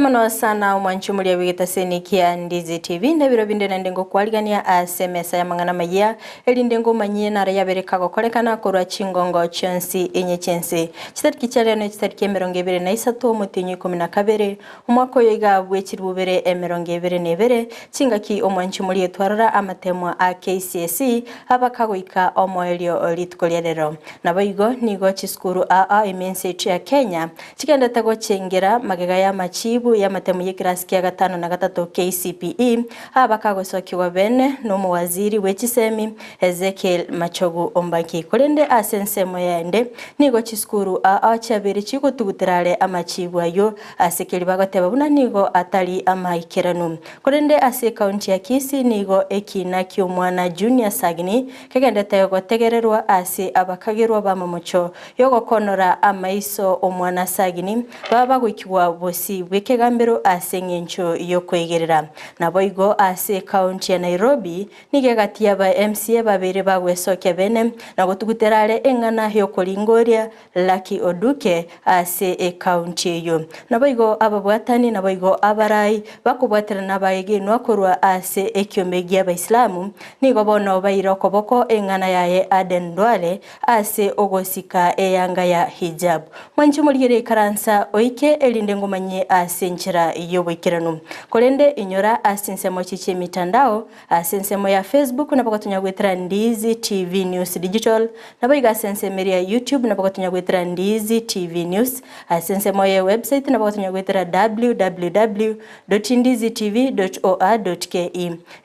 Mbuya mono sana omwanchi omoria bw'egetaseni kia Ndizi TV na ebiro binde naende ngokwarigania ase emesa y'amang'ana amayia erinde ngomanyie naro yabere kagokorekana korwa chingongo chionsi inye chi'ense. Chitariki chia rero ne chitariki 23 omotienyi o 12 omwaka oyo iga bwe chirubere 22 chingaki omwanchi omoria twarora amatemwa a KCSE abakagoika omoerio rituko ria rero. Naboigo nigo chisukuru aa ime ense yaito ya Kenya Chigendete gochengera magega y'amachibu y'amatemo y'ekerasi kia gatano na gatato KCPE, aba bakagosokigwa bene nomowaziri bwe chisemi Ezekiel Machogu Ombaki. Korende ase ensemo yaende nigo chisukuru aa chiabeire chigotugutera are amachibu ayio ase keria bagoteba buna nigo atari amaikeranu. Korende ase ekaunti ya Kisii nigo ekina ki'omwana Junior Sagini kegendete gotegererwa ase abakagerwa b'amamocho y'ogokonora amaiso 'omwana Sagini, baba bagoikigwa bosio bw'ekegambero ase engencho y'okoigerera. Naboigo ase ekaunti ya Nairobi, nigo egati y'aba MCA babeire bagwesokia bene na gotugutera are eng'ana y'okoringoria Lucky Oduke ase ekaunti eyio. Naboigo ababwatani naboigo abarai bakobwaterana abaegenwa korwa ase ekiombe gi'Abaisilamu nigo bono baire okoboko eng'ana yaye Aden Duale ase ogosika eyanga ya hijab. Mwanche morigererie ikaransa oike erinde ngomanyie ase enchera y'oboikeranu. Korende inyora ase ensemo chi chi'emitandao, ase ensemo ya Facebook nabo gotonya goetera Ndizi TV News Digital, naboigo ase ensemo eria ya YouTube nabo gotonya goetera Ndizi TV News, ase ensemo ye website nabo gotonya goetera www dot ndizi tv dot or dot ke.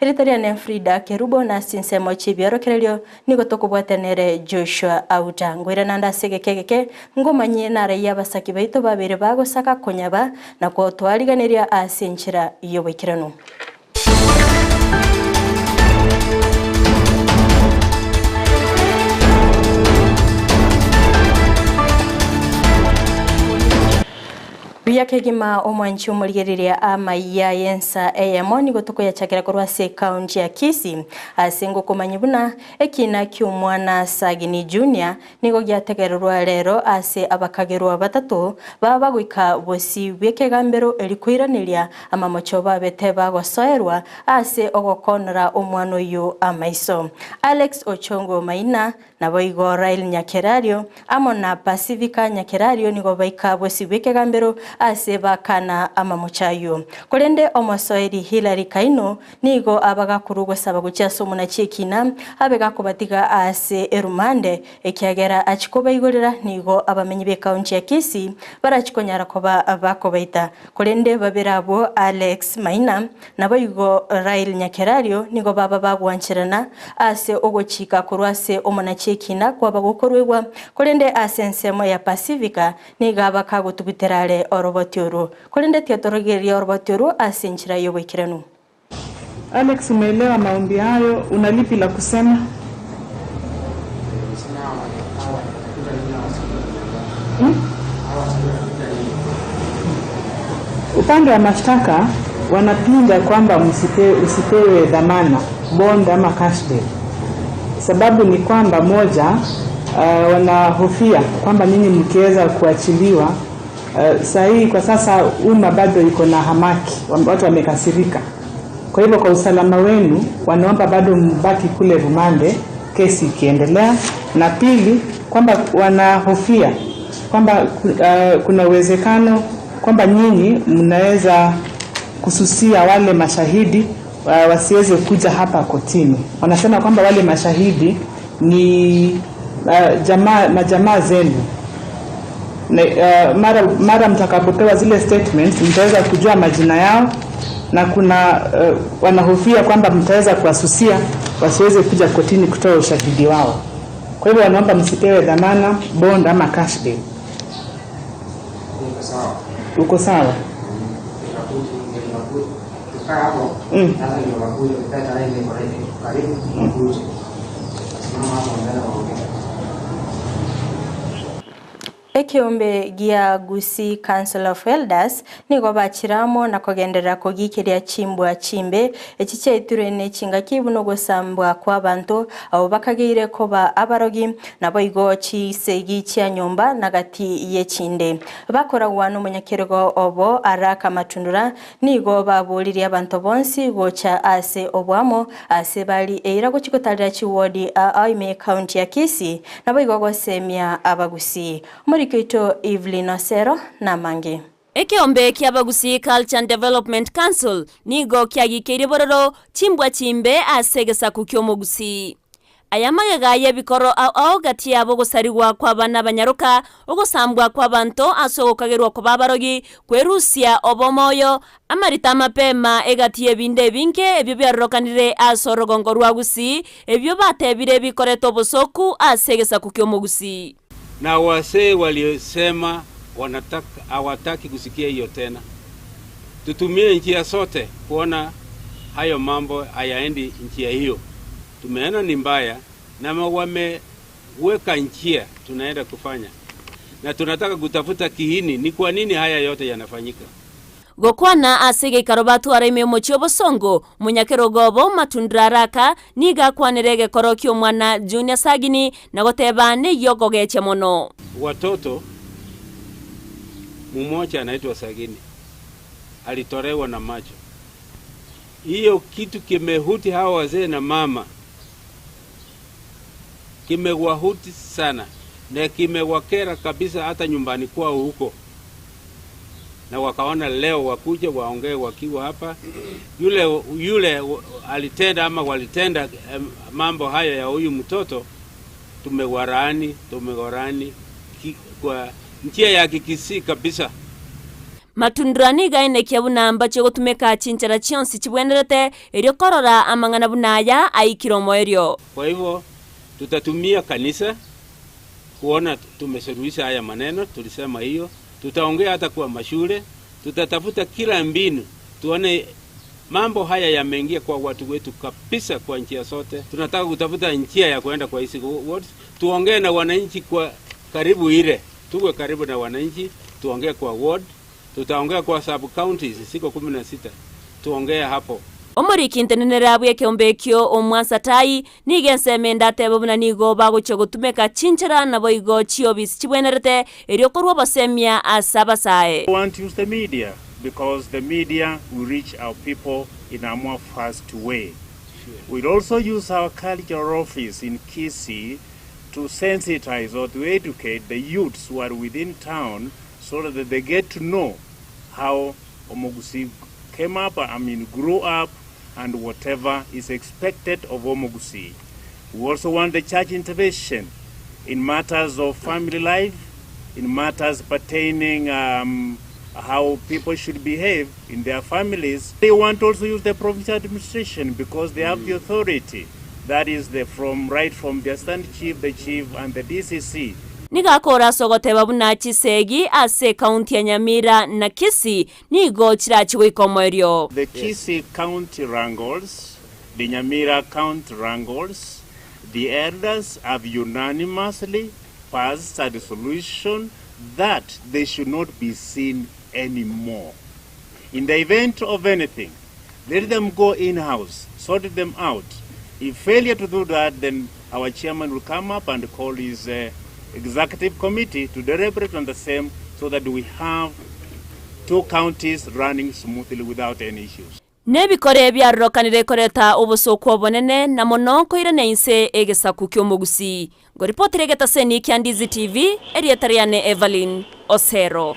Erieta riane Frida Kerubo na ase chinsemo chi'ebiorokererio Nigo tokobwatana ere Joshua Auta. Ngoira naende ase egeka egeke, ngomanyie naraiyo abasaki baito babeire bagosaka konyaba na gotwariganeria ase enchera y'oboikeranu. Buya kegima omwanchi omorigereria amayia y'ensa eyemo nigo tokoyachakera korwa ase ekaunti ya Kisii ase ngokomanyia buna ekina ki'omwana Sagini Junior nigo giategererwa rero ase abakagerwa batato baba bagoika bosio bw'ekegambero eri koiraneria amamocho babete bagosoerwa ase ogokonora omwana oyio amaiso. Alex Ochongo Maina Naboigo Rael Nyakerario amo na Pacifica Nyakerario nigo baika bosio bw'ekegambero ase bakana amamocho ayio. Korende omosoeri Hillary Kaino nigo abagakorwa ogosaba gochia ase omonachi ekina abe gakobatiga aase erumande ekiagera achia kobaigorera nigo abamenyi b'ekaunti ya Kisii barachie konyara koba bakobaita. Korende babere abwo Alex Maina Naboigo Rael Nyakerario nigo baba bagwancherana ase ogochika korwa ase omonachi ekina kwaba gokoruegwa, korende ase ensemo ya Pasifika nigo aba kagotugutera are oroboti orwo. Korende tiatorogereria oroboti orwo ase enchera y'oboikeranu. Alex umeelewa maombi hayo una lipi la kusema? Upande wa mashtaka wanapinga kwamba msipe, usipewe dhamana bond ama cash bail. Sababu ni kwamba moja, uh, wanahofia kwamba nyinyi mkiweza kuachiliwa uh, saa hii kwa sasa umma bado iko na hamaki, watu wamekasirika. Kwa hivyo kwa usalama wenu wanaomba bado mbaki kule rumande kesi ikiendelea, na pili kwamba wanahofia kwamba uh, kuna uwezekano kwamba nyinyi mnaweza kususia wale mashahidi uh, wasiweze kuja hapa kotini. Wanasema kwamba wale mashahidi ni uh, jamaa, majamaa zenu na, uh, mara, mara mtakapopewa zile statements mtaweza kujua majina yao na kuna uh, wanahofia kwamba mtaweza kuwasusia wasiweze kuja kotini kutoa ushahidi wao. Kwa hivyo wanaomba msipewe dhamana, bond ama cash bail. Uko sawa? Mm. Ekeombe gia Gusii Council of Elders nigo bachire amo na kogenderera kogiikeria chimbwa chimbe echi chiaitirwe ne chingaki buna ogosambwa kw'abanto abwo bakageire koba abarogi, naboigo chisegi chia nyomba na gati y'echinde. Bakoragwa nomonyakerogo obo Araka Matundura nigo baboririe abanto bonsi gocha ase oboamo ase bari eira gochia gotarera chiwodi ao ime y'ecounty ya Kisii naboigo gosemia abagusii. Omoriki oito Evelyn Osero namange. Ekeombe ki'Abagusii Culture and Development Council nigo kiagikeirie bororo chimbwa chimbe ase egesaku ki'omogusii. Aya amagega y'ebikoro ao ao gati yabo ogosarigwa kw'abana abanyaroka, ogosambwa kw'abanto ase ogokagerwa koba abarogi, kwerusia obomoyo, amarita amapema egati y'ebinto ebinge ebio biarorokanire ase orogongo rwa Gusii, ebio batebire bikoreta obosooku ase egesaku ki'omogusii. Na wasee waliosema wanataka hawataki kusikia hiyo tena. Tutumie njia sote kuona hayo mambo hayaendi njia hiyo. Tumeona ni mbaya na wameweka njia tunaenda kufanya, na tunataka kutafuta kiini ni kwa nini haya yote yanafanyika. Gokwana ase egeikaro batwara ime y'omochie obosongo, omonyakerogo obo Matundura Araka nigo akwanire egekoro ki'omwana Junior Sagini na goteba neyio okogechia mono. Watoto mumoja anaitwa Sagini alitolewa na macho. Hiyo kitu kimehuti hawa wazee na mama, kimewahuti sana na kimewakera kabisa, hata nyumbani kwao huko, na wakaona leo wakuje waongee wakiwa hapa. Yule yule alitenda ama walitenda mambo hayo ya huyu mtoto, tumewalaani tumewalaani kwa njia ya Kikisii kabisa. Matundura nigo aenekia buna mbache gotumeka chinchera chionsi chibwenerete erio korora amang'ana buna aya aikire omoerio. Kwa hivyo tutatumia kanisa kuona tumesuluhisha haya maneno, tulisema hiyo. Tutaongea hata kwa mashule, tutatafuta kila mbinu tuone mambo haya yameingia kwa watu wetu kabisa kwa njia zote. Tunataka kutafuta njia ya kuenda kwa hizi wards, tuongee na wananchi kwa karibu ile, tuwe karibu na wananchi, tuongee kwa ward, tutaongea kwa sub counties siko 16, tuongee hapo. Omoriki ntenenera bw'ekeombe ekio Omwansa Tai nigo ensemo ende atebe buna nigo bagochia gotumeka chinchera naboigo chiobisi chibwenerete erio korwa obosemia ase abasae. We want to use the media because the media will reach our people in a more fast way. We'll also use our cultural office in Kisii to sensitize or to educate the youths who are within town so that they get to know how Omogusii came up, I mean, grew up, and whatever is expected of Omogusii. We also want the church intervention in matters of family life, in matters pertaining how people should behave in their families. They want to also use the provincial administration because they have the authority. That is the from right from the assistant chief, the chief, and the DCC. Nigo akora ase ogoteba buna chisegi ase ekaunti ya Nyamira na Kisii nigo chirachi goika omoerio. The Kisii County Wrangles, the Nyamira County Wrangles, the elders have unanimously passed a resolution that they should not be seen anymore. In the event of anything, let them go in-house, sort them out. If failure to do that, then our chairman will come up and call his executive committee to deliberate on the same so that we have two counties running smoothly without any issues. Nebikore biarokanire koreta obosoku obonene na mono koirana inse egesaku ki'omogusii. Ngoripotire getaseni kia Ndizi TV, erieta riane Evelyn Osero.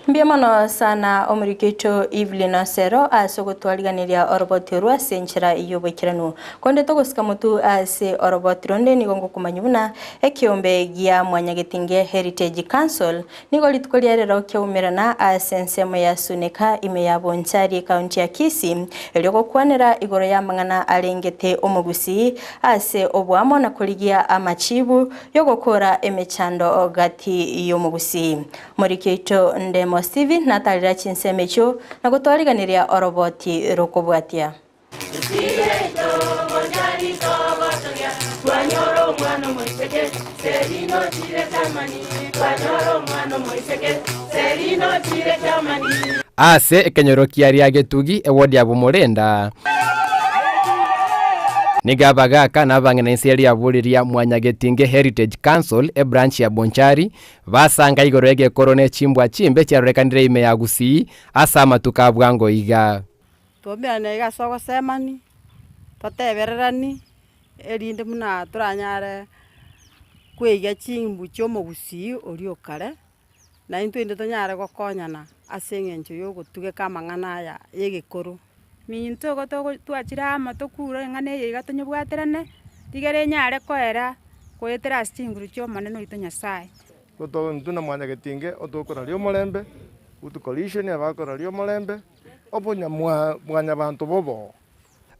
Mbuya mono sana omoriki oito Evelyn Osero ase ogotwariganiria oroboti orwo ase enchera y'oboikeranu. Konde togosika motu ase oroboti ronde nigo ngokomanya buna ekeombe gia Mwanyagetinge Heritage Council nigo rituko ria rero kiaumerana ase ensemo ya Suneka ime ya Bonchari ekaunti ya Kisii erio gokwanera igoro y'amang'ana arengete omogusii ase oboamo na korigia amachibu yogokora emechando gati y'omogusii. Omoriki oito Ndemo Steven natarera chinsemo echio na gotwariganiria oroboti rokobwatia. Ase ekenyoro kia Riagetugi, ewodi ya Bomorenda, nigo abagaaka na abang'ina inse riaburi ria Mwanyagetinge Heritage Council, ebranch ya Bonchari, basanga igoro y'egekoro ne chimbwa chimbe chiarorekanire ime ya Gusii ase amatuko a bwango iga. Twaumerane iga ase ogosemani, totebererani, erinde buna toranyare kweiga chimbu chia omogusii oria o kare, na intwe inde tonyare gokonyana ase eng'encho ya ogotugeka amang'ana aya ya egekoro. Minto igo togo twachire amo tokure eng'ana eye iga tonyebwaterane, rigere enyare koera goetera ase chinguru chia Omonene oito Nyasaye. Gotoka intwe na Mwanyagetinge otokoraria omorembe, good coalition abakoraria omorembe, obonyamwa mwanyabanto bobo.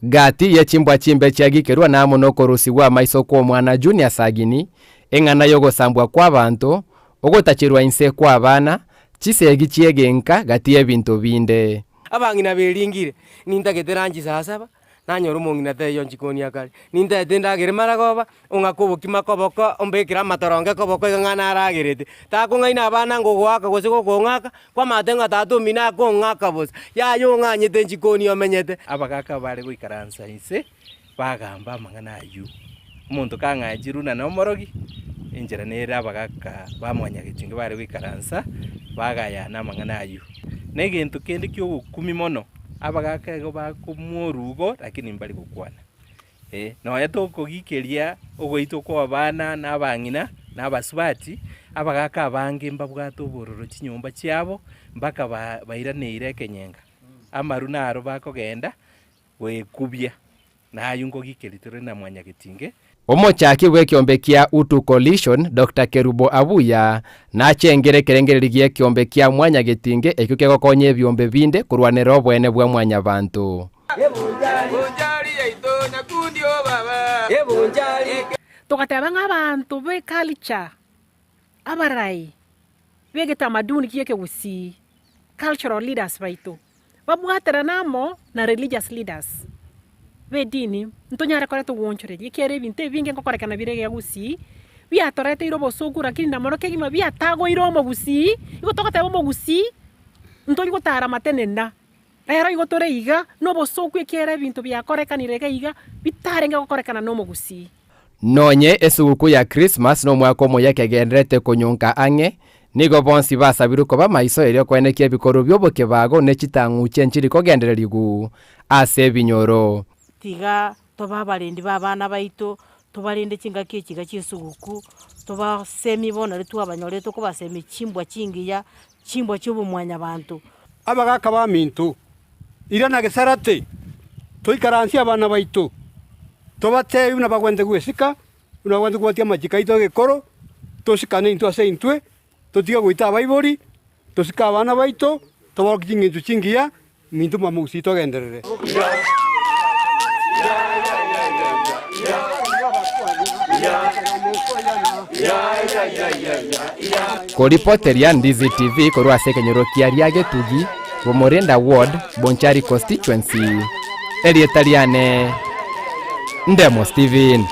Gati ye chimbwa chimbe chiagikerwa na amo nokorusigwa amaiso kw'omwana Junior Sagini, eng'ana y'ogosambwa kw'abanto, ogotacherwa inse kw'abana, chisegi chi'egenka gati y'ebinto binde. Abang'ina beringire, nintagete ranchi saa saba, nanyora omong'ina taiyo nchikoni akare, nintagete ndagere maragoba, ong'ake obokima koboko, ombekere amatoronge koboko iga ng'a naragerete. Takong'aina abana ngogoaka gose gokong'aka, kwamate ng'a tata omino akong'aka bosa, yaya ong'anyete nchikoni omenyete. Abagaaka bare goikaransa inse, bagamba amang'ana ayio. Omonto kang'achirwe na nomorogi, enchera nere abagaaka ba mwanyagetinge bare goikaransa, bagayana amang'ana ayio. Na egento kende ki'ogokumia mono, abagaaka igo bakomwa orugo lakini mbari gokwana. Eh, nonya tokogikeria ogoitwa kw'abana na abang'ina na abasubati, abagaaka abange mbabwate obororo chinyomba chiabo, mpaka ba bairaneire ekenyenga. Amaru naro bakogenda goekubia, na ayio nkogikeria tore na mwanyagetinge. Omochaki bw'ekiombe kia Utu Coalition, Doctor Kerubo Abuya, nachengere ekerengererio gi'ekiombe kia Mwanyagetinge ekio kegokonya ebiombe binde korwanera oboene bwa mwanyabanto. Togateba ng'a abanto b'eculture, abarai b'egetamaduni gi'ekegusii, cultural leaders baito, babwaterane amo na religious leaders b'edini, ntonyare koreta ogwoonchoreria, ekiagera ebinto ebinge ngokorekana bire iga gusii, biatoreteire obosoku lakini na mono kegima biatagoire omogusii, igo togoteba omogusii, ntori gotara matenena. Rero igo tore iga nobosoku ekiagera ebinto biakorekanire iga iga bitarenge gokorekana nomogusii. Nonye esuguku ya Krismas nomwaka omoyia ekegendererete konyonka ang'e, nigo bonsi basabirwe koba maiso erio koenekia ebikorwa bi'obokebago ne chitang'uche nchiri kogendererigw ase ebinyoro. Tiga tobe abarendi b'abana baito, tobarende chingaki echi iga chi'esuguku, tobasemie bono riria twabanyorire tokobasemia chimbwa chingiya, chimbwa chi'obomwanyabanto. Abagaaka baminto, irana gesarate, toikaransie abana baito, tobateebie buna bagwenerete gwesika, buna bagwenerete kobwatia amachiko aito 'egekoro, tosikane intwe ase intwe, totige goita abaibori, tosike abana baito, toborokie ching'encho chingiya, minto mwamogusii togenderere. Koripoteria Ndizi TV korwa ase ekenyoro kia Riagetugi, Bomorenda Ward, Bonchari Constituency. Erieta riane Ndemo Steven.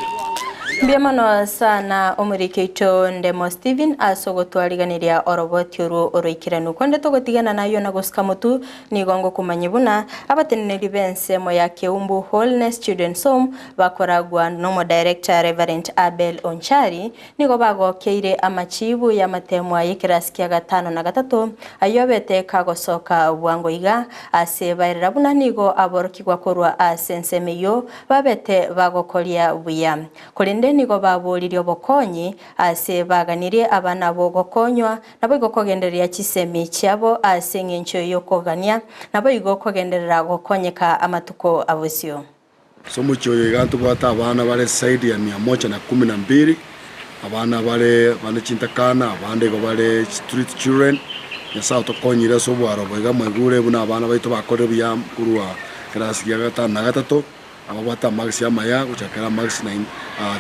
Mbuya mono sana omoriki oito Ndemo Steven ase ogotwariganiria oroboti orwo oroikeranu. Konde togotigana nayio na gosika motu, nigo ngokomanyia buna abateneneri b'ensemo ya Keumbu Wholeness Children's Home bakoragwa n'omodirector Reverend Abel Onchari nigo bagokeire amachibu y'amatemwa y'ekerasi kia gatano na gatato ayio abete kagosoka bwango iga ase baerera buna nigo aborokigwa korwa ase ensemo eyio babete bagokoria buya. Korende nigo baboririe obokonyi ase baganirie abana abwo gokonywa, naboigo kogendereria chisemi chiabo ase engencho y'okogania, naboigo kogenderera gokonyeka amatuko abosio. Ase omochie oyo iga ntobwate abana bare zaidi ya mia moja na kumi na mbili, abana bare bande chintakana, abande igo bare street children. Nyasae otokonyire ase obwaro obo iga mwaigure buna abana baito bakorire buya korwa ekerasi gia gatano na gatato, ababwate amarks amaya gochakera amarks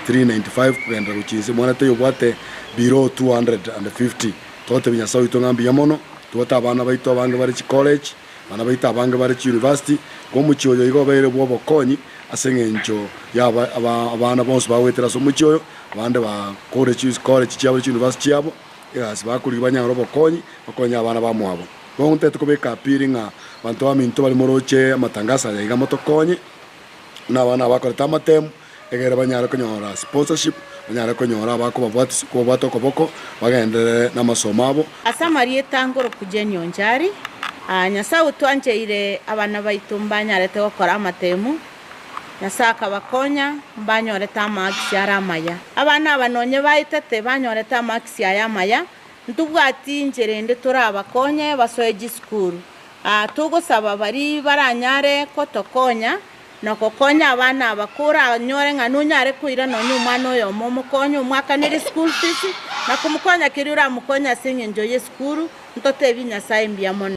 395 kogenderera gochia inse, mwana taiyo obwate below 250. Togotebia Nyasae oito ng'a mbuya mono, tobwate abana baito abange bare chicollege, Abana baito abange bare chiuniversity, igo omochie oyo igo obeire bw'obokonyi ase eng'encho ya aba abana bonsi bagoetera ase omochie oyo, abande bakore chicollege chiabo chiuniversity chiabo, egasi bakorigia banyare obokonyi, bakonye abana bamwabo. Bono ntagete kobeka appeal ng'a abanto baminto bare moroche amatangaso aya iga motokonye, buna abana aba bakorete amatemu, egere banyare konyora sponsorship, banyare konyora abakobabwatisia kobabwata okoboko, bagenderere namasomo abo. Ase amarieta ngoroku Jane Onchari, Nyasae otwancheire abana baito mbanyarete gokora amatemu, Nyasae akabakonya mbanyorete amaakisi are amaya. Abana aba nonye baetete banyorete amaakisi aya amaya, ntobwati inchera ende torabakonye basoe chisukuru. Togosaba baria baranyare gotokonya na gokonya abana aba, koranyore ng'a nonyare koira nonya omwana oyomo omokonye omwakanere school fees, na komokonya keria oramokonye ase eng'encho y'esukuru, ntotebie Nyasae mbuya mono.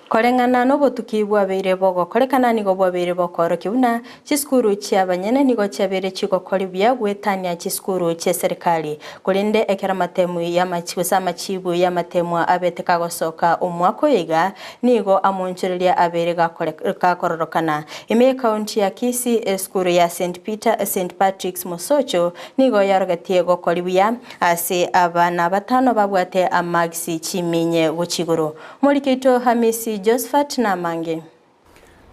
Koreng'ana nobotuki bwabeire bogokorekana nigo bwabeire bokoorokia buna chisukuru chi'abanyene nigo chiabeire chigokori buya goetania chisukuru chi'eserikali. Korende ekero amatemu y'amachi gose amachibu y'amatemwa abete kagosoka omwaka oyo iga, nigo amonchoreria abeire gakore gakororokana. Ime y'ekaunti ya Kisii, esukuru ya St Peter St Patrick's Mosocho nigo yarogetie gokori buya ase abana batano babwate amagisi chiminye gochia igoro. Morike oito Hamisi Josphat namange.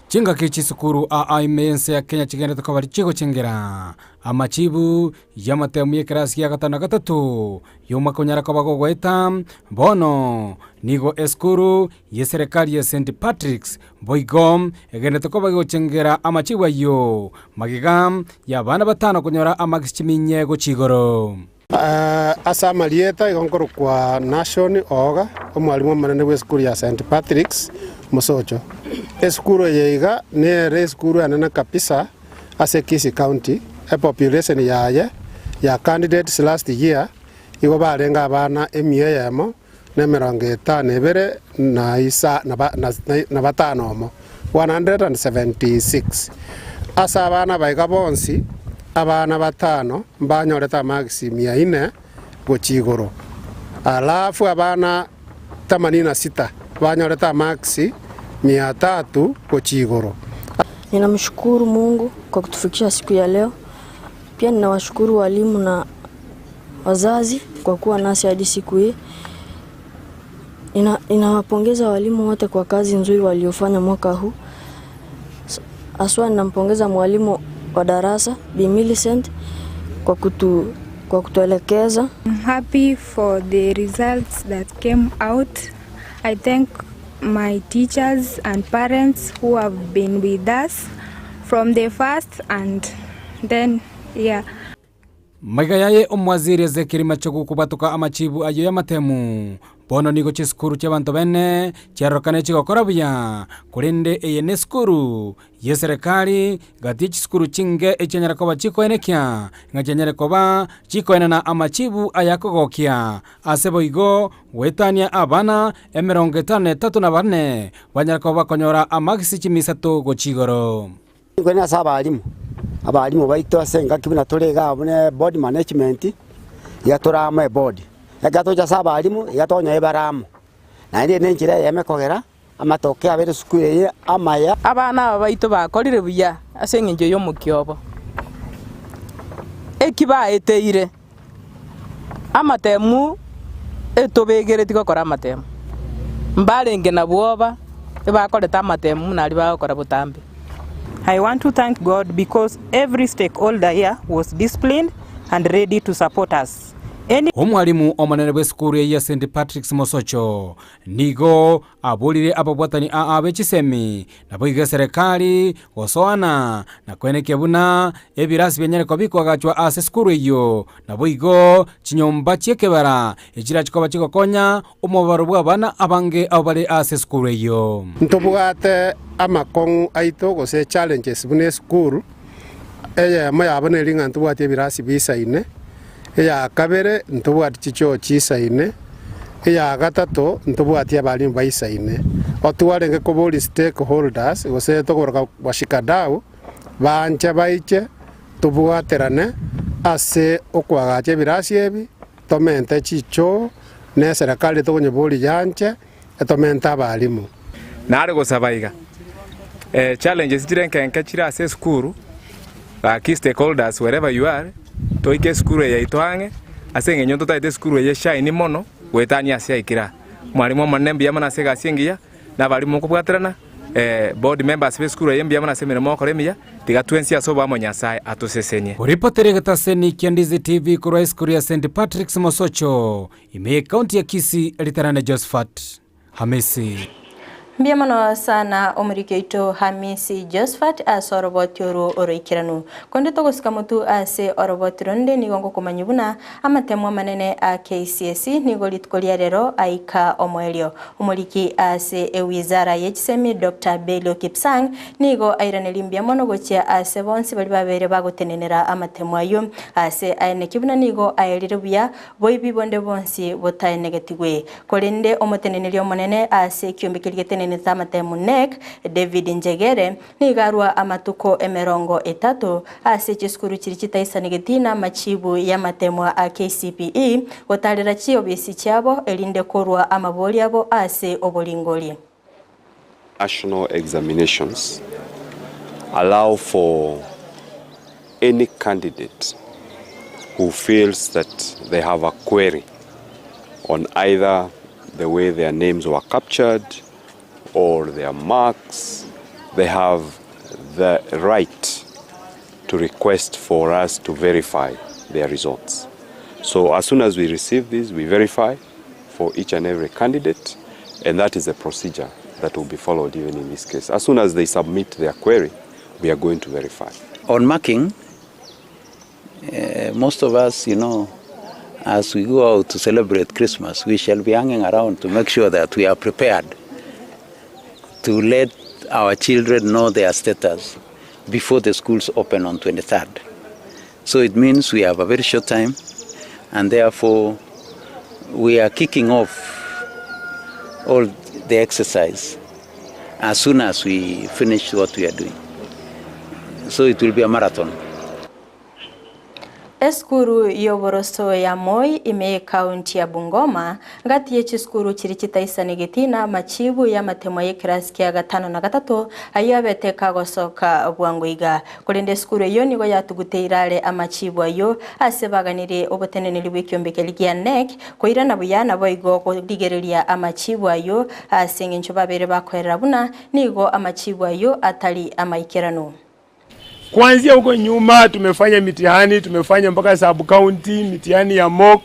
Chingaki chisukuru aa ime y'ense ya Kenya chigenderete koba chigochengera amachibu y'amatemu y'ekerasi gia gatano na gatato y'omwaka onyare koba gogoeta. Bono nigo esukuru y'eserekari ya St Patrick's boigo egenderete koba egochengera amachibu ayio magega y'abana batano konyora amagisi chiminye gochia igoro. Ase amarieta igo nkorokwa Nashon Ooga, omwalimu omonene bw'esukuru ya St. Patrick's, Mosocho. Esukuru eye iga nere esukuru enene kabisa ase Kisii County, epopulation yaye ya candidates last year igo barenge abana emia eyemo na emerongo etano ebere na isa na batano omo, 176. Ase abana aba iga bonsi, abana batano mbanyorete amagisi mia ine gochia igoro, alafu abana themanini na sita banyorete amagisi mia tatu gochia igoro. Ninamshukuru Mungu kwa kutufikisha siku ya leo. Pia ninawashukuru walimu na wazazi kwa kuwa nasi hadi siku hii. Ninawapongeza walimu wote kwa kazi nzuri waliofanya mwaka huu. Haswa ninampongeza mwalimu wa darasa Bi Millicent kwa kutu, kwa kutuelekeza. I'm happy for the results that came out. I thank my teachers and parents who have been with us from the first and then yeah. Maiga yaye omwaziri Ezekiel Machogu kobwatoka amachibu ayio y'amatemu. Bono nigo chisukuru chi'abanto bene chiarorokane chigokora buya, korende eye nesukuru y'eserekari gati ye chisukuru chinge echianyare koba chikoenekia ng'a chianyare koba chikoenana amachibu ayakogokia. Ase boigo goetania abana emerongo etano na etato na bane banyare koba bakonyora amagisi chimisato gochia igoro. Nigo ase abalimu, abalimu baito ase engaki buna tore iga abwo ne board management, iga tore amo eboard. Ekero togocha ase abalimu, iga tokonyora bare amo. Naende eye ne enchera eyemo ekogera amatoke abeire esukuru eye amaya. Abana aba baito bakorire buya ase engencho y'omokia obo. Eki baeteire, amatemu etobegereti gokora amatemu, mbarenge na bwoba ebakorete amatemu buna aria bagokora botambe. I want to thank God because every stakeholder here was disciplined and ready to support us. Any. Omwalimu omonene bw'esukuru eye ya St Patrick's Mosocho nigo aborire ababwatani aa be chisemi naboigo eserekari gosoana na koenekia buna ebirasi bianyare koba bikoagachwa ase esukuru eyio naboigo chinyomba chi'ekebara echirachi koba chigokonya omobaro bw'abana abange abwo bare ase esukuru eyio. Ntobwate amakong'u aito gose challenges buna esukuru, eyemo yabo neri ng'a ntobwati ebirasi bisaine, eya kabere ntobwati chichoo chisaine, eya gatato ntobwati abalimu baisaine. Otwarenge koboria stakeholders gose tokoboroka washikadau banche baiche tobwaterane ase okoagacha ebirasi ebi, tomente chichoo, na eserekari tokonyeboria yanche, etomente abalimu. Nare gosaba iga. Challenges chire nkenke chire ase esukuru, gaki stakeholders wherever you are, toike esukuru eye yaito ang'e, ase eng'encho ntotagete esukuru eye eshine mono goetania ase yaikire aa. Mwalimu omonene mbuya mono ase egasi engiya, na abalimu mokobwaterana, board members ba esukuru eye mbuya mono ase emeremo mogokora emiya, tiga twensi ase oboamo Nyasaye atosesenie. Oripotera egetaseni kia Ndizi TV korwa esukuru ya St Patrick's Mosocho, ime y'Ekaunti ya Kisii, Ritarane Josephat Hamisi. Mbuya mono sana omoriki oito Hamisi Josephat ase oroboti orwo oroikeranu. Konde togosika motu ase oroboti ronde nigo ngokomanyia buna amatemo amanene a KCSE nigo rituko ria rero aika omoerio. Omoriki ase ewizara ye chisemi Doctor Belio Kipsang nigo airaneria mbuya mono gochia ase bonsi baria babeire bagotenenera amatemo ayio ase aeneki buna nigo aerire buya Boibi bonde bwonsi botaenegetigwe. Korende omoteneneri omonene ase ekiombe keria getenenete amatemu NEC, David Njegere, nigo arua amatuko emerongo etato ase chisukuru chiria chitaisanegeti namachibu y'amatemwa a KCPE gotarera chiobisi chiabo erinde korua amabori abo ase oboringori. National examinations allow for any candidate who feels that they have a query on either the way their names were captured or their marks, they have the right to request for us to verify their results. So as soon as we receive this, we verify for each and every candidate and that is a procedure that will be followed even in this case. As soon as they submit their query, we are going to verify. On marking, uh, most of us, you know, as we go out to celebrate Christmas, we shall be hanging around to make sure that we are prepared to let our children know their status before the schools open on 23rd. So it means we have a very short time, and therefore we are kicking off all the exercise as soon as we finish what we are doing. So it will be a marathon. Esukuru y'oboroso ya Moi ime y'ekaunti ya Bungoma, ngati ye chisukuru chiria chitaisanegeti na amachibu y'amatemo y'ekerasi kia gatano na gatato ayio abete kagosoka bwango iga. Korende esukuru eyio nigo yatuguteire are amachibu ayio ase baganirie oboteneneri bw'ekiombe keria gia NEC koirana buya naboigo korigereria amachibu ayio ase engencho babeire bakoerera buna nigo amachibu ayio atari amaikeranu. Kuanzia huko nyuma tumefanya mitihani, tumefanya mpaka sub county, mitihani ya mock.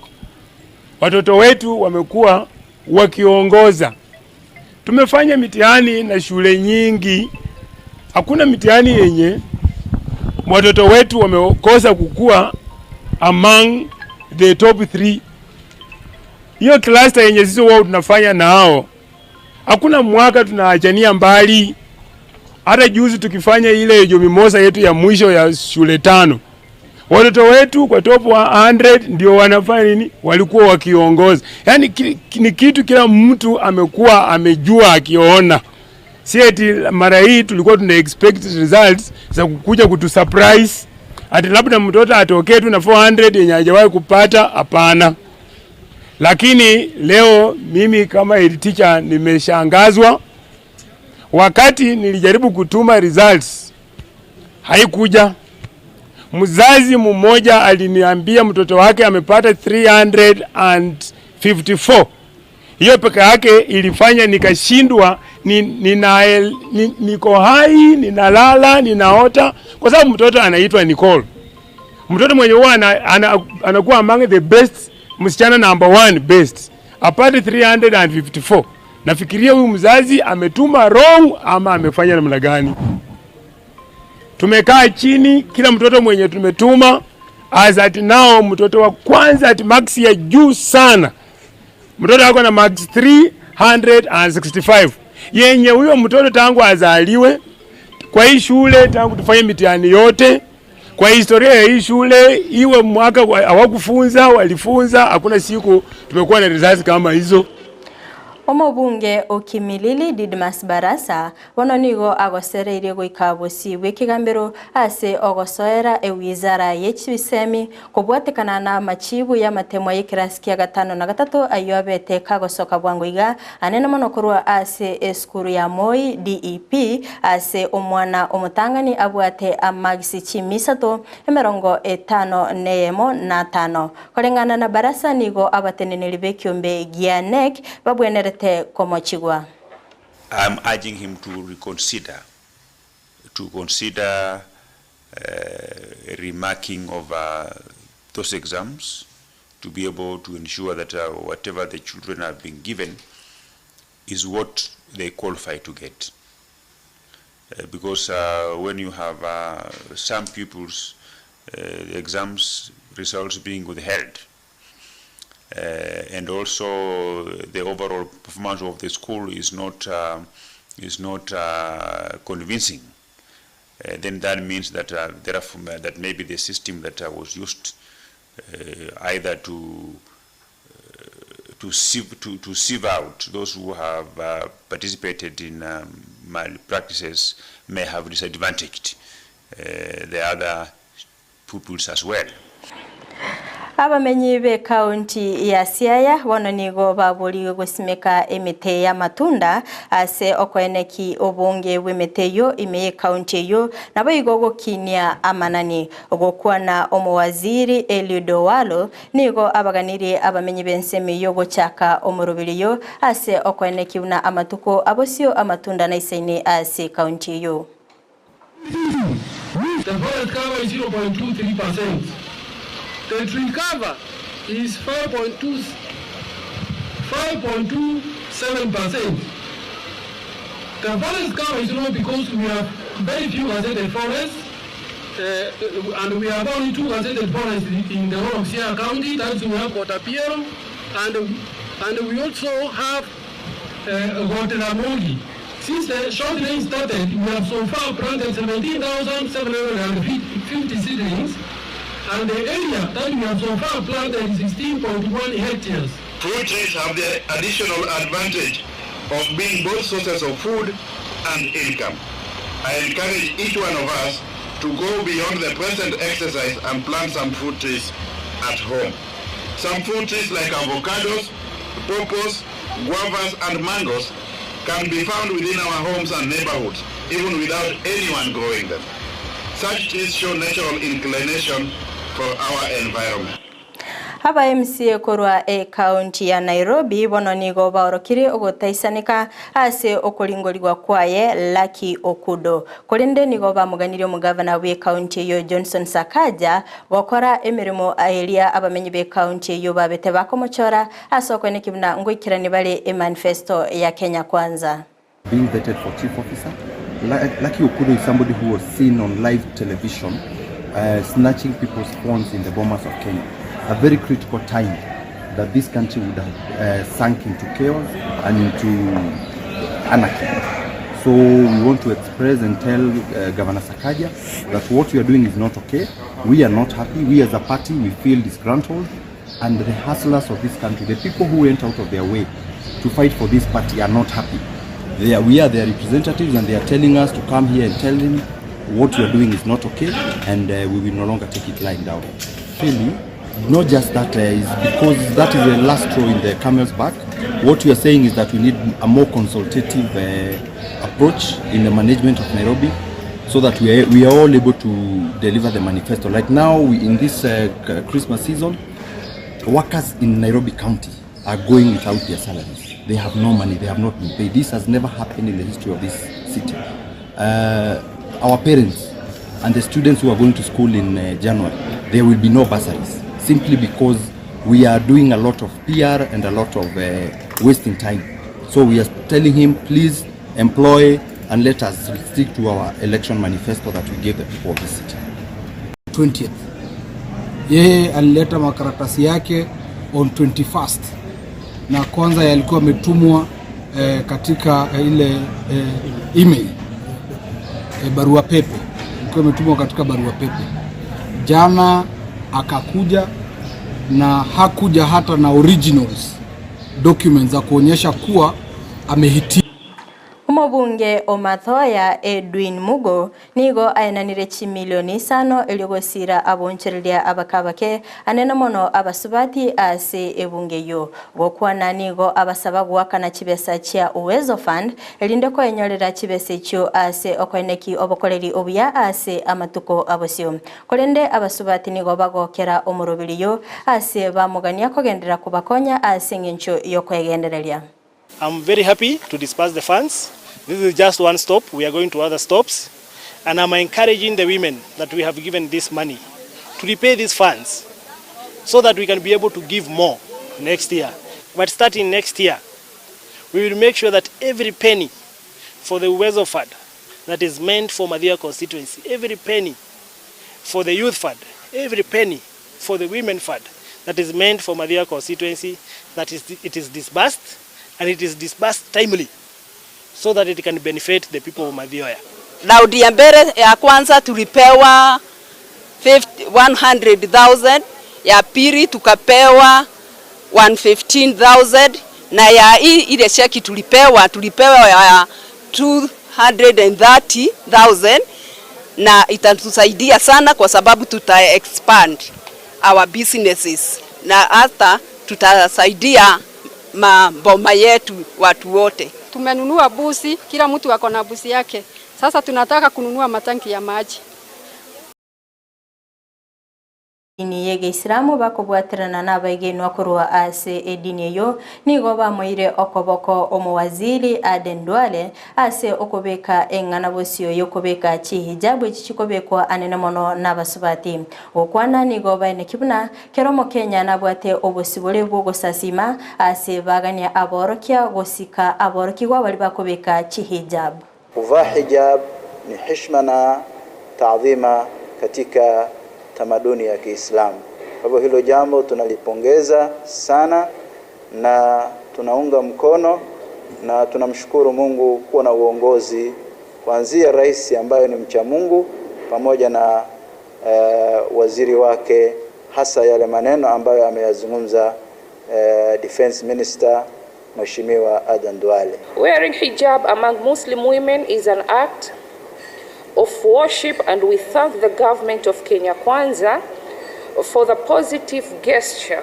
Watoto wetu wamekuwa wakiongoza. Tumefanya mitihani na shule nyingi, hakuna mitihani yenye watoto wetu wamekosa kukua among the top 3. Hiyo cluster yenye sisi wao tunafanya nao, hakuna mwaka tunaachania mbali. Hata juzi tukifanya ile jomimosa yetu ya mwisho ya shule tano, watoto wetu kwa top 100 ndio wanafanya nini, walikuwa wakiongoza. Yaani ki, ni kitu kila mtu amekuwa amejua akiona, si eti mara hii tulikuwa tuna expect results za kukuja kutu surprise ati labda mtoto atokee tu na 400 yenye hajawahi kupata. Hapana. Lakini leo mimi kama head teacher nimeshangazwa wakati nilijaribu kutuma results haikuja. Mzazi mmoja aliniambia mtoto wake amepata 354. Hiyo peke yake ilifanya nikashindwa, ni, nina, ni, niko hai, ninalala, ninaota, kwa sababu mtoto anaitwa Nicole, mtoto mwenye huwa ana, ana, anakuwa among the best, msichana number one best, apate 354. Nafikiria huyu mzazi ametuma wrong ama amefanya namna gani? Tumekaa chini, kila mtoto mwenye tumetuma as at now, mtoto wa kwanza at max ya juu sana, mtoto ako na max 365 yenye huyo mtoto tangu azaliwe kwa hii shule, tangu tufanye mitihani yote kwa historia ya hii shule, iwe mwaka hawakufunza walifunza, hakuna siku tumekuwa na results kama hizo. Omobunge o Kimilili Didmus Barasa bono nigo agosereirie goika bosio bw'ekegambero ase ogosoera ewizara ye chisemi kobwatekana na amachibu y'amatemwa y'ekerasi kia gatano na gatato ayio abete kagosoka bwango iga anene mono korwa ase esukuru ya Moi DEP ase omwana omotang'ani abwate amagisi chimisato emerongo etano neyemo na atano. Koreng'ana na Barasa nigo abateneneri b'ekiombe gia NEC babwenerete komochigwa. I am urging him to reconsider, to consider remarking of those exams to be able to ensure that whatever the children have been given is what they qualify to get. Because when you have some pupils the exams results being withheld and also the overall performance of the school is not is not convincing then that means that therefore that maybe the system that was used either to to sieve, to, to sieve out those who have uh, participated in um, malpractices may have disadvantaged uh, the other pupils as well. Abamenyi b'ekaunti ya Siaya bono nigo baborigwe gosimeka emete y'amatunda ase okoeneki obonge bw'emete eyio ime y'ekaunti eyio naboigo gokinia amanani. Gokwana omowaziri Eliud Owalo nigo abaganirie abamenyi b'ensemo eyio gochaka omoroberi oyio ase okoeneki buna amatuko abosio amatunda naisaine ase ekaunti eyio. The forest cover is 0.23 percent. The tree cover is 5.2 5.27 percent. The forest cover is low because we have very few gazetted forests uh, and we have only two gazetted forests in the whole of Siaya County. That's we have Kotapiero and, and we also have uh, Goteramogi. Since the short rain started, we have so far planted 17,750 seedlings, and the area that we have so far planted is 16.1 hectares. Fruit trees have the additional advantage of being both sources of food and income. I encourage each one of us to go beyond the present exercise and plant some fruit trees at home. Some fruit trees like avocados, pawpaws, guavas and mangoes can be found within our homes and neighborhoods, even without anyone growing them. Such trees show natural inclination for our environment. Aba MCA korwa ekaunti ya Nairobi bono nigo baorokirie ogotaisaneka ase okoringorigwa kwaye Lucky Okudo. Korende nigo bamoganirie omogavana bw'ekaunti eyo Johnson Sakaja gokora emeremo eria abamenyi b'ekaunti eyo babete bakomochora ase okoeneki buna ngoikerani bare emanifesto ya Kenya Kwanza. Being vetted for chief officer. Lucky Okudo is somebody who was seen on live television uh, snatching people's phones in the bombers of Kenya. A very critical time that this country would have uh, sunk into chaos and into anarchy. So we want to express and tell uh, Governor Sakaja that what we are doing is not okay. We are not happy. We as a party, we feel disgruntled. And the hustlers of this country, the people who went out of their way to fight for this party are not happy. They are, we are their representatives and they are telling us to come here and tell them what you are doing is not okay and uh, we will no longer take it lying down. Really, not just that uh, is because that is the last straw in the camel's back. What we are saying is that we need a more consultative uh, approach in the management of Nairobi so that we are, we are all able to deliver the manifesto. Like now, we, in this uh, Christmas season, workers in Nairobi County are going without their salaries. They have no money, they have not been paid. This has never happened in the history of this city. Uh, our parents and the students who are going to school in uh, January, there will be no bursaries simply because we are doing a lot of PR and a lot of uh, wasting time. So we are telling him, please employ and let us stick to our election manifesto that we gave the people of this city. 20th. Yeye alileta makaratasi yake on 21st na kwanza yalikuwa ametumwa eh, katika eh, ile eh, email eh, barua pepe ilikuwa imetumwa katika barua pepe. Jana akakuja na hakuja hata na originals. documents za kuonyesha kuwa amehitimu. Omobunge o Mathoya Edwin Mugo nigo aenanire chimilioni isano erio gosira abonchereria abake abake anene mono abasubati ase ebunge eyio. Gokwana nigo abasaba goakana chibesa chia Uwezo Fund erinde koenyorera chibesa echio ase okoeneki obokoreri obuya ase amatuko abosio. Korende abasubati nigo bagokera omoroberi ase bamogania kogenderera kobakonya ase eng'encho y'okwegendereria. I'm very happy to disperse the funds. This is just one stop. We are going to other stops. And I'm encouraging the women that we have given this money to repay these funds so that we can be able to give more next year. But starting next year, we will make sure that every penny for the Uwezo Fund that is meant for Mathioya constituency, every penny for the Youth Fund, every penny for the Women Fund that is meant for Mathioya constituency, that is, it is disbursed and it is disbursed timely so that it can benefit the people of Mathioya. Raundi ya mbere ya kwanza tulipewa 100,000, ya pili tukapewa 115,000 na ya hii ile cheki tulipewa tulipewa ya 230,000 na itatusaidia sana kwa sababu tuta expand our businesses na hata tutasaidia maboma yetu watu wote. Tumenunua busi, kila mtu ako na busi yake. Sasa tunataka kununua matanki ya maji. Edini y'egeisiramu bakobwaterana n'abaigenwa korwa ase edini eyo nigo bamoire okoboko omowaziri Aden Duale ase okobeka eng'ana bosio y'okobeka chihijabu echi chikobekwa anene mono n'abasubati. Gokwana nigo baeneki buna kero omokenya nabwate obosibore bw'ogosasima ase bagania aborokia gosika aborokigwa bari bakobeka chihijabu. Kuvaa hijab ni heshima na taadhima katika tamaduni ya Kiislamu. Kwa hivyo hilo jambo tunalipongeza sana na tunaunga mkono na tunamshukuru Mungu kuwa na uongozi kuanzia rais ambayo ni mcha Mungu pamoja na waziri wake, hasa yale maneno ambayo ameyazungumza Defense Minister Mheshimiwa Adan Duale. Wearing hijab among Muslim women is an act of worship, and we thank the government of Kenya Kwanza for the positive gesture.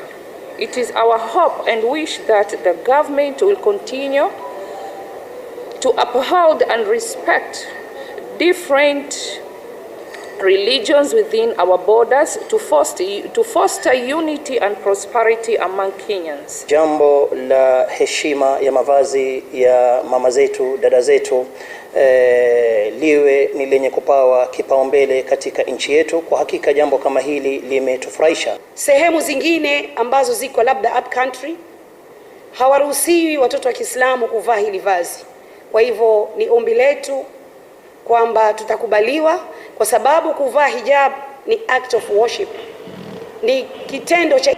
It is our hope and wish that the government will continue to uphold and respect different religions within our borders to foster unity and prosperity among Kenyans. Jambo la heshima ya mavazi ya mama zetu, dada zetu, liwe ni lenye kupawa kipaumbele katika nchi yetu. Kwa hakika jambo kama hili limetufurahisha. Sehemu zingine ambazo ziko labda up country hawaruhusiwi watoto wa Kiislamu kuvaa hili vazi. Kwa hivyo ni ombi letu kwamba tutakubaliwa, kwa sababu kuvaa hijab ni act of worship, ni kitendo cha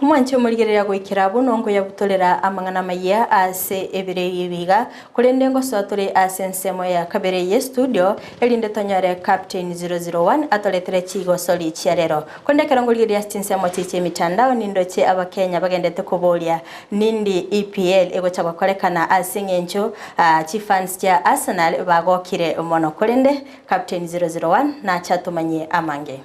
Omwanche omorigereria goikera abwo nongo yabutorera amang'ana maya ase ebire ebiga korende ngosoa tore ase ensemo ya kabere ye studio erinde tonyore Captain 001 atoretere chigosori chia rero korende ekero ngorigereria ase chinsemo chiche emitandao nindoche abakenya bagendete koboria nindi EPL egocha gokorekana ase eng'encho chifans chia Arsenal bagokire mono korende Captain 001 nacha tumanye amange.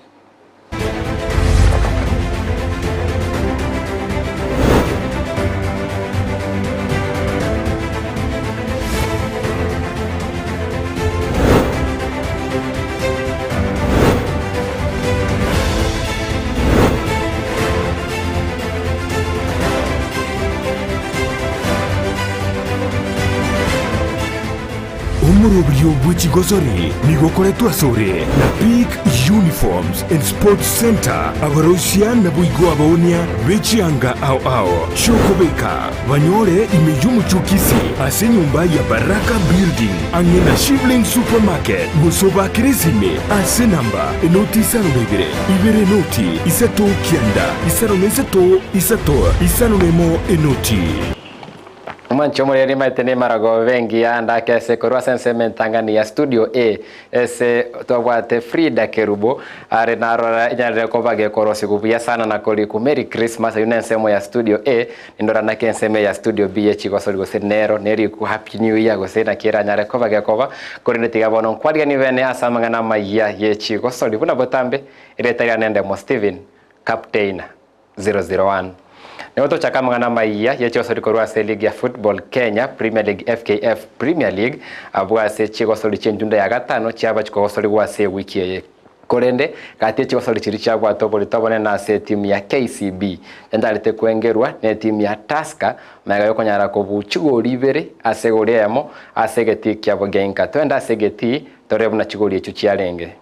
Omoroberio bwe chigosori nigo okoretwe asore na Peak Uniforms and Sports Centre, abaroisia naboigo abaonia be chianga ao ao chi'okobeka banyore ime y'omochie o Kisii ase enyomba ya Baraka Building ang'e na Shivling Supermarket gose obakere esime ase enamba enoti isano na ibere, ibere enoti isato kianda isano na isato isato isano na emo enoti. Omwancho omoreri maete nemaragoba engiya ndake ase korwa ase ensemo entang'ani ya studio A ase twabwate Frida Kerubo are narora enyarire koba gekorosiwa buya sana na koriku Merry Christmas eywo nensemo ya studio A nindora naki ensemo ya studio B echigosori gose nero neriku Happy New Year gose naki eranyare koba gekoba korende tiga bono nkwariganie bene ase amang'ana amayia ye chigosori buna botambe erieta riane Ndemo Stephen Captain 001. Nigo tochaka amang'ana amayia ye chigosori korwa ase eligi ya Football Kenya Premier League FKF Premier League abwo ase chigosori chi'entunda ya gatano chiaba chikogosorigwa ase ewiki eye. Korende gati ye chigosori chiria chiabwate oborito obonene ase etimu ya KCB yantarete kwengerwa na etimu ya Tusker magega yokonyara kobua chigori ibere ase egori eyemo ase egetii kiabo gia inka. Toende ase egetii torore buna chigori echio chiarenge.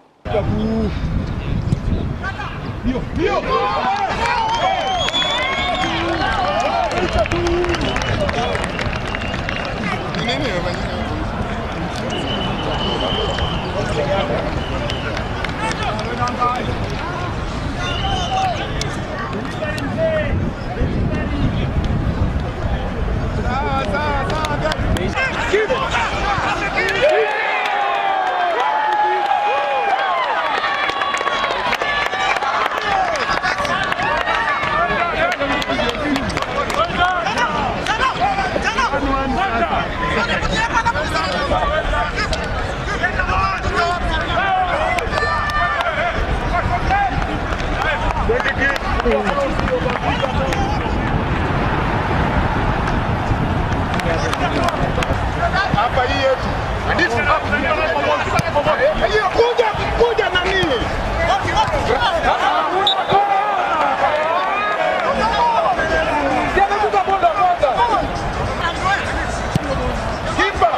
Hapa hii yetu. Kuja kuja nani? Kipa.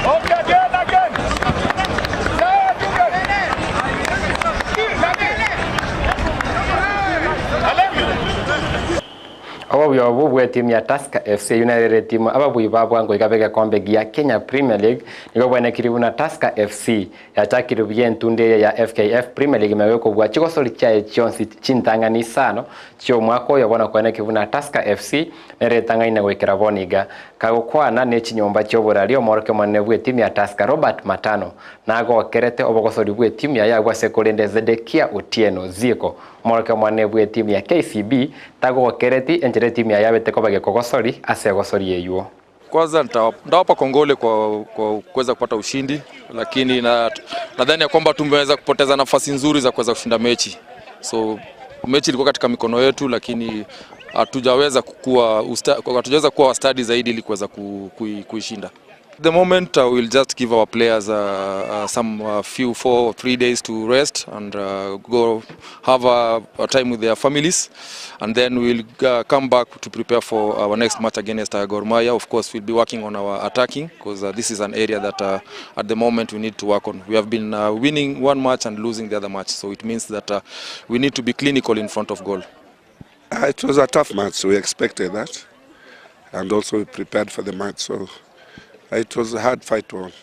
Okay, again, again. Obobuya obu bwa etimu ya Tusker FC eywo nere etimu ababuyi ba bwango iga begekombe gia Kenya Premier League nigo bwenekiri buna Tusker FC yachakire buya entunde eye ya FKF Premier League magega kobua chigosori chiaye chionsi chintang'ani isano chia omwaka oyo bono kweneki buna Tusker FC nere etang'aine goikera bono iga. Kagokwana na echinyomba chia oborari omworokia omonene bwa etimu ya Tusker Robert Matano nagokerete obogosori bwa etimu yaye abwo ase korende Zedekia Otieno Zieko omworokia omonene bwa etimu ya KCB tagokereti enchera etimu yaye yabete koba gekogosori ase egosori eywo. Kwanza nitawapa kongole kwa kuweza kupata ushindi, lakini nadhani ya kwamba tumeweza kupoteza nafasi nzuri za kuweza kushinda mechi. So mechi ilikuwa katika mikono yetu, lakini hatujaweza kuwa wastadi zaidi ili kuweza kuishinda. The moment we'll just give our players some few 4 or 3 days to rest and go have a time with their families, and then we'll come back to prepare for our next match against Gor Mahia. Of course, we'll be working on our attacking because this is an area that at the moment we need to work on. We have been winning one match and losing the other match, so it means that we need to be clinical in front of goal. It was a tough match, so we expected that, and also we prepared for the match. So it was a hard fight won.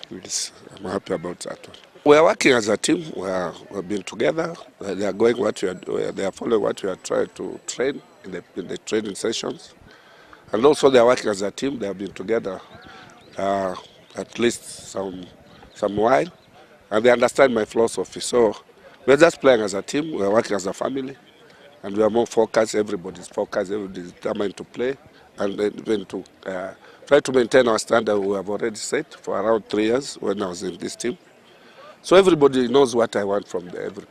Yes, I'm happy about that one. We are working as a team. We have been together. They are going what we are. They are following what we are trying to train in the training sessions, and also they are working as a team. They have been together at least some while, and they understand my philosophy. So we are just playing as a team. We are working as a family, and we are more focused. Everybody's focused. Everybody's determined to play, and even to try to maintain our standard we have already set for around 3 years when I was in this team. So everybody knows what I want from every